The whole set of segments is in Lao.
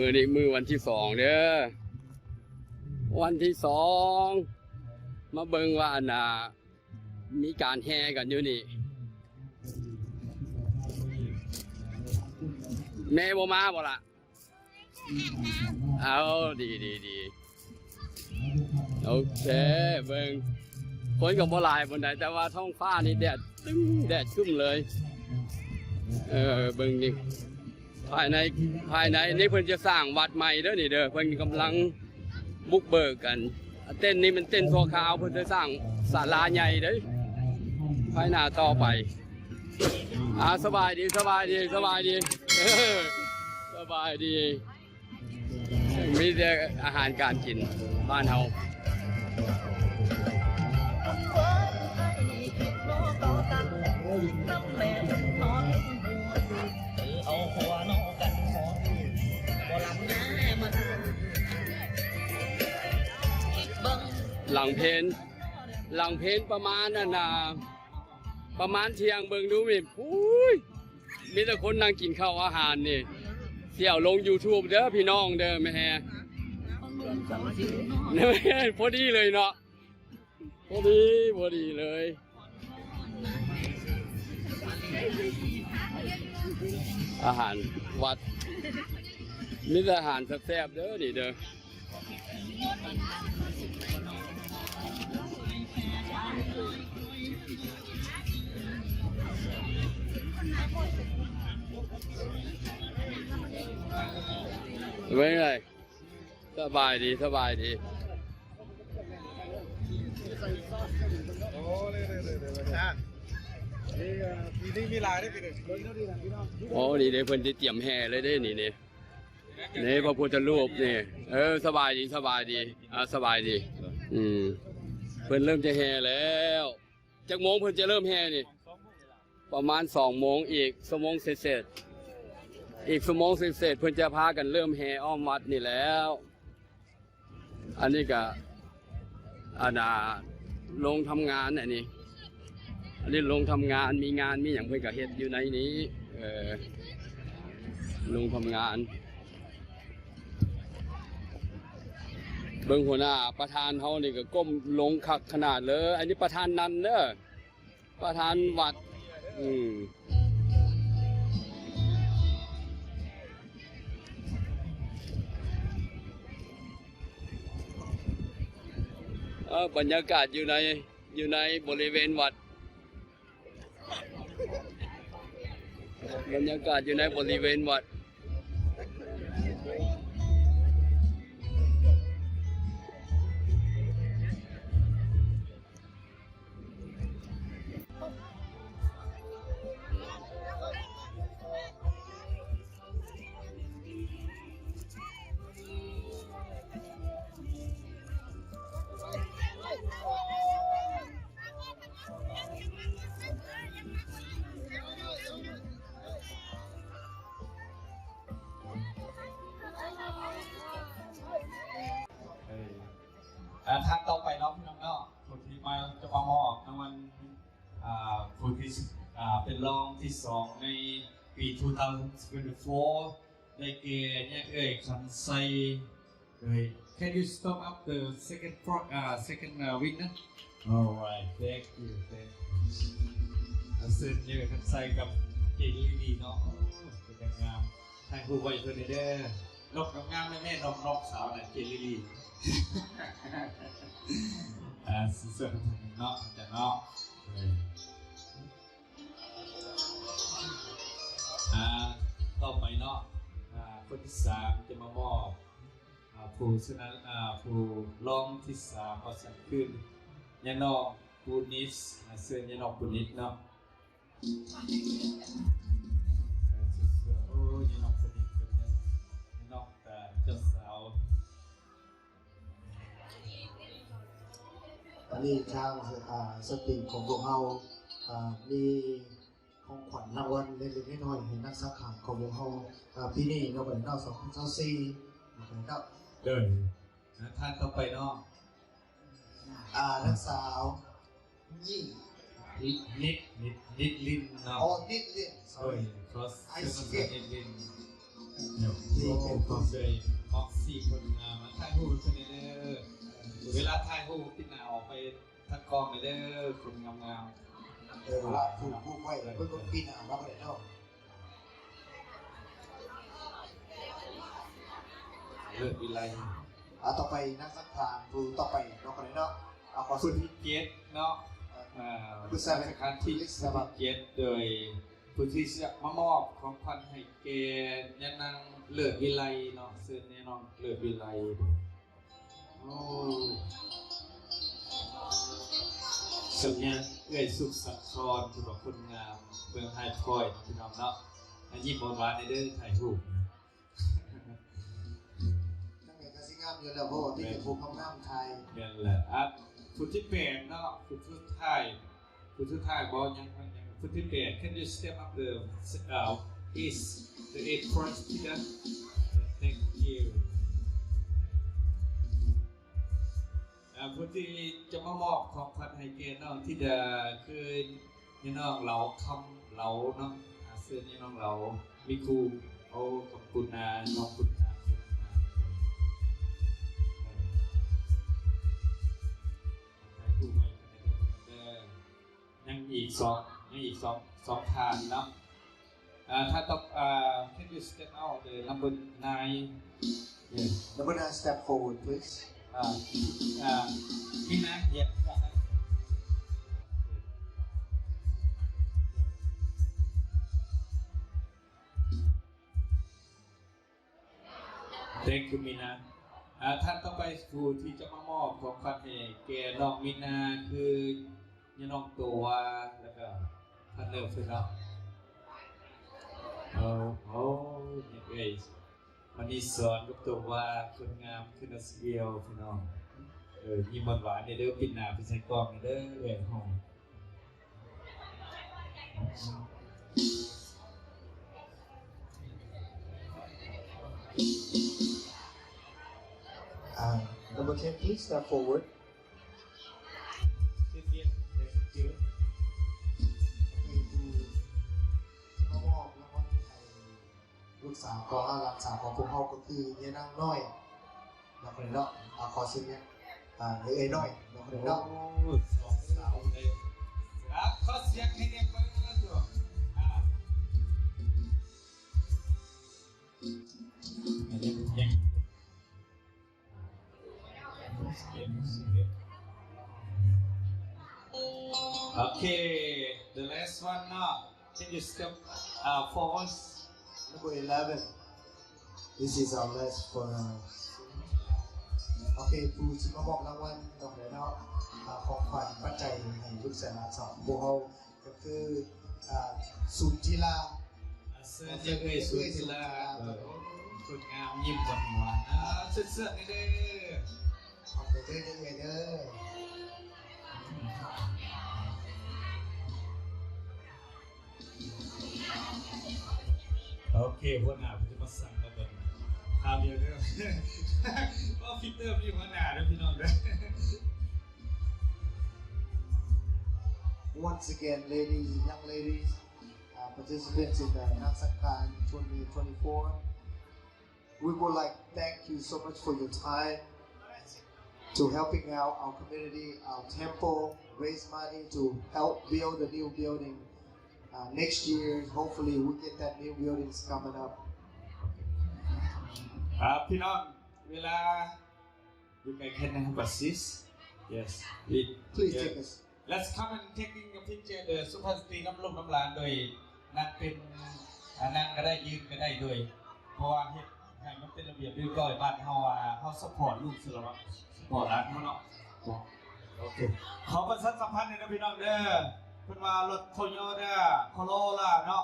ມື້ນີ້ມື້ວັນທີສອງເດີ ວັນທີສອງ ມາເບິ່ງວ່າອັນນ່າ ມີການແຫ່ກັນຢູ່ນີ້ ແມ່ບໍ່ມາບໍ່ລະ? ເອົາ ດີ ດີ ດີ ໂອເຄ ເບິ່ງ ຄົນກໍບໍ່ຫຼາຍປານໃດ ແຕ່ວ່າທ້ອງຟ້ານີ້ແດດຕຶ້ມ ແດດຄຶ້ມເລີຍ ເອີ ເບິ່ງນີ້ ພາຍໃນ ພາຍໃນນີ້ເພິ່ນຈະສ້າງວັດໃໝ່ເດີນີ້ເດີ ເພິ່ນກຳລັງບຸກເບີກກັນ ເຕັນນີ້ມັນເຕັນຊົ່ວຄາວ ເພິ່ນຈະສ້າງສາລາໃຫຍ່ເດີ ພາຍໜ້າຕໍ່ໄປ. ອ່າ ສະບາຍດີ ສະບາຍດີ ສະບາຍດີ ເອີ ສະບາຍດີ ມີແຕ່ອາຫານການກິນບ້ານເຮົາ. ຫຼັງເພນ ຫຼັງເພນປະມານນັ້ນນະ ປະມານທ່ຽງ ເບິ່ງດູນີ້ ໂອ້ຍ ມີແຕ່ຄົນນັ່ງກິນເຂົ້າອາຫານນີ້ ຊິເອົາລົງຢູທູບເດີພີ່ນ້ອງເດີ ແມ່ ພໍດີເລີຍເນາະ ພໍດີ ພໍດີເລີຍ ອາຫານວັດ ມີແຕ່ອາຫານແຊບໆເດີນີ້ເດີ. ເປັນໄງ? ສະບາຍດີ ສະບາຍດີ. ໂອ້ ນີ້ເດ້ ເພິ່ນຊິຕຽມແຫ່ເລີຍເດ້ນີ້ ນີ້ ນີ້ພະພຸດທະຮູບນີ້ ເອີ ສະບາຍດີ ສະບາຍດີ ອ່າ ສະບາຍດີ ອືມ ເພິ່ນເລີ່ມຈະແຫ່ແລ້ວ. ຈັກໂມງເພິ່ນຈະເລີ່ມແຫ່ນີ້? ປະມານສອງໂມງ ອີກຊົ່ວໂມງເສດໆ ອີກຊົ່ວໂມງເສດໆ ເພິ່ນຈະພາກັນເລີ່ມແຫ່ອ້ອມວັດນີ້ແລ້ວ. ອັນນີ້ກະ ອັນນ່າ ໂຮງທຳງານ ອັນນີ້ ອັນນີ້ໂຮງທຳງານ ມີງານມີຫຍັງເພິ່ນກະເຮັດຢູ່ໃນນີ້ ເອີ ໂຮງທຳງານ. ເບິ່ງຫົວໜ້າປະທານເຮົານີ້ກະກົ້ມລົງຄັກຂະໜາດເລີຍ ອັນນີ້ປະທານນັນເດີ ປະທານວັດ ອືມ ເອີ ບັນຍາກາດຢູ່ໃນ ຢູ່ໃນບໍລິເວນວັດ ບັນຍາກາດຢູ່ໃນບໍລິເວນວັດ. ເອີ ອ່າ ທ່ານຕໍ່ໄປເນາະ ພີ່ນ້ອງເນາະ ຜູ້ທີ່ມາ ຈະມາມອບລາງວັນ ອ່າ ຜູ້ທີ່ ອ່າ ເປັນລອງທີສອງໃນປີ two thousand twenty-four ໄດ້ແກ່ຍາເອື້ອຍ ຂັນໄຊ ເອີຍ Can you stop up the second pro- ອ່າ second, ອ່າ winner? Alright, thank you, thank you. ອ່າ ເຊີນຍາເອື້ອຍ ຂັນໄຊ ກັບເຈລີລີເນາະ ໂອ້ ເປັນນາງງາມ ຖ່າຍຮູບໄວ້ເພິ່ນແດ່ເດີ ນົກງາມໆ ແມ່ໆ ນົກ ນົກສາວນະ ເຈລີລີ ອ່າ ສວຍໆ ເນາະ ເນາະ. ອ່າ ຕໍ່ໄປເນາະ ອ່າ ຄົນທີສາມຈະມາມອບ ອ່າ ຜູ້ຊະນະ ອ່າ ຜູ້ລອງທີສາມ ວ່າຊັ້ນ ຄືຍານ້ອງປູນິດ ອ່າ ເຊີນຍານ້ອງປູນິດເນາະ. ໂອ້ຍ ຍານ້ອງປູນິດ ຍານ້ອງ ອ່າ ເຈົ້າສາວ. ອັນນີ້ທາງ ອ່າ ສະຕິຂອງພວກເຮົາ ອ່າ ມີຂອງຂວັນລາງວັນເລັກໆ ນ້ອຍໆ ໃຫ້ນັກສັງຂະຂອງພວກເຮົາ ອ່າ ປີນີ້ເນາະ ເນາະ ສອງພັນຊາວສີ່ ເນາະ. ໂດຍ ທ່ານຕໍ່ໄປເນາະ ອ່າ ນາງສາວ ຍິງ ນິດ ນິດ ນິດ ນິດລິນເນາະ. ອໍ ນິດລິນ Sorry. ໂດຍ I see. ນິດລິນ. ໂອ້ ຂອບໃຈ ຂອບໃຈຄົນງາມ ມາຖ່າຍຮູບໃຫ້ເພິ່ນແດ່ເດີ. ເວລາຖ່າຍຮູບ ປີດໜ້າອອກໄປທາງກ້ອງແດ່ເດີ ຄົນງາມໆ. ເອີ ລະຖືກບຸກໄວ້ ເບິ່ງປີໜ້າລະບໍ່ໄດ້ເນາະ. ເລີດວິໄລ. ອ່າ ຕໍ່ໄປນາງສັງຂານຜູ້ຕໍ່ໄປເນາະ ກໍໄດ້ເນາະ. ອ່າ ຂໍເຊີນຜູ້ທີເຈັດເນາະ. ອ່າ ຜູ້ສາຍສາຂາທີເຈັດ ໂດຍຜູ້ທີ່ຈະມາມອບຂອງຂວັນໃຫ້ແກ່ຍານາງເລີດວິໄລເນາະ. ເຊີນຍານາງເລີດວິໄລ. ໂອ້ ສັນຍາເອື້ອຍສຸກສາຄອນ ຖືວ່າຄົນງາມເມືອງໄຮພອຍເນາະ ພີ່ນ້ອງເນາະ. ຍິ້ມຫວານໆແດ່ເດີ ຖ່າຍຮູບ. ຈັ່ງໃດກໍຊິງາມຢູ່ແລ້ວ ເພາະວ່າມີແຕ່ຜູ້ງາມໆຖ່າຍ. ແມ່ນແຫຼະ. ອ່ະ ຜູ້ທີແປດເນາະ ຜູ້ສຸດທ້າຍ ຜູ້ສຸດທ້າຍບໍ່ ຍັງ ຍັງ ຜູ້ທີແປດ. Can you step up the, uh, is the eight first figure? Thank you. ອ່າ ຜູ້ທີ່ຈະມາມອບຂອງຂວັນໃຫ້ແກ່ນ້ອງທິດາ ຄືຍາຍນ້ອງເຫຼົາຄຳເຫຼົາເນາະ. ອ່າ ເຊີນຍາຍນ້ອງເຫຼົາ ມີຄູເອົາຂອບຄຸນນາ ຂອບຄຸນນາ. ຖ່າຍຮູບໄວ້ກັນເດີ. ຍັງອີກສອງ ຍັງອີກສອງ ສອງທ່ານເນາະ. ອ່າ ຖ້າຕ້ອງ ອ່າ can you step out the number nine? Yes. Number nine, step forward, please. ອ່າ ອ່າ Mina, yeah. Thank you, Mina. ອ່າ ທ່ານຕໍ່ໄປຜູ້ທີ່ຈະມາມອບຂອງຂວັນໃຫ້ແກ່ນ້ອງມີນາ ຄືຍານ້ອງໂຕວາ ແລ້ວກໍພາດເນີເພິ່ນເນາະ. ໂອ້ ໂອ້ ເອີຍ ມະນີສອນກັບໂຕວາ ຄົນງາມຄືນາສະວຽວ ພີ່ນ້ອງ. ເອີ ຍິ້ມຫວານໆແດ່ເດີ ປິ່ນໜ້າໄປໃສ່ກ້ອງແດ່ເດີ ເອື້ອຍເຮົາ. Uh, number ten, please step forward. ໂອເຄ ມາມອບລາງວັນໃຫ້ ລູກສາວຂອງເຮົາ ຫຼານສາວຂອງພວກເຮົາ ກໍຄືຍານາງນ້ອຍເນາະ ເນາະ. ອ່າ ຂໍເຊີນຍາ ອ່າ ເອື້ອຍນ້ອຍເນາະ ເນາະ. ໂອ້ ສອງສາວເດ້. ອ່າ ຂໍສຽງໃຫ້ແດ່ເບິ່ງເດີ. ອ່າ ຍັງ ຍັງ Okay, the last one now. Can you step, uh, forward? Number eleven. This is our last for now. ໂອເຄ ຜູ້ທີ່ມາມອບລາງວັນ ຕ້ອງໄດ້ເນາະ ອ່າ ຂອງຂວັນປັດໄຈໃຫ້ລູກຊາຍຫຼານສາວຂອງພວກເຮົາ ກໍຄື ອ່າ ສຸຈິລາ. ອ່າ ເຊີນເອີຍ ເອີຍ ສຸຈິລາ. ເອີ ຄົນງາມຍິ້ມຫວານໆ. ອ່າ ເຊີນໆເດີ. ຂອບໃຈເດີ ເອີຍເດີ. ໂອເຄ ຫົວໜ້າເພິ່ນຈະມາສັ່ງແລ້ວເບິ່ງ. ຄາວດຽວເດີ. ບໍ່ ຟີເຕີມີຫົວໜ້າເດີ ພີ່ນ້ອງເດີ. Once again, ladies, young ladies, uh, participants in the ນາງສັງຂານ twenty twenty-four, we would like to thank you so much for your time to helping out our community, our temple, raise money to help build the new building. Uh, next year, hopefully, we get that new buildings coming up. ອ່າ ພີ່ນ້ອງ ເວລາ You guys can have a seat. Yes. Please take a seat. Let's come and taking a picture the ສຸພາບສະຕີນຳລູກນຳຫຼານ ໂດຍນັ່ງເປັນ ອ່າ ນັ່ງກໍໄດ້ ຢືນກໍໄດ້ ໂດຍ ເພາະວ່າເຮັດໃຫ້ມັນເປັນລະບຽບຮຽບຮ້ອຍ. ບ້ານເຮົາ ອ່າ ເຮົາ support ລູກ support ຫຼານເຮົາເນາະ. ໂອເຄ ຂໍປະຊາສຳພັນແດ່ເດີ ພີ່ນ້ອງເດີ. ເພິ່ນວ່າລົດ Toyota Corolla ເນາະ.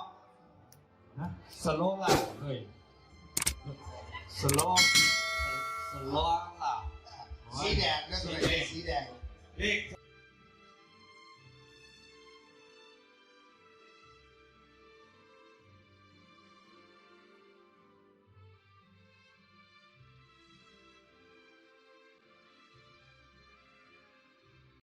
ຮະ? Corolla ເອີຍ Corolla ສີແດງເດີ ສີແດງ ສີແດງ ເລກ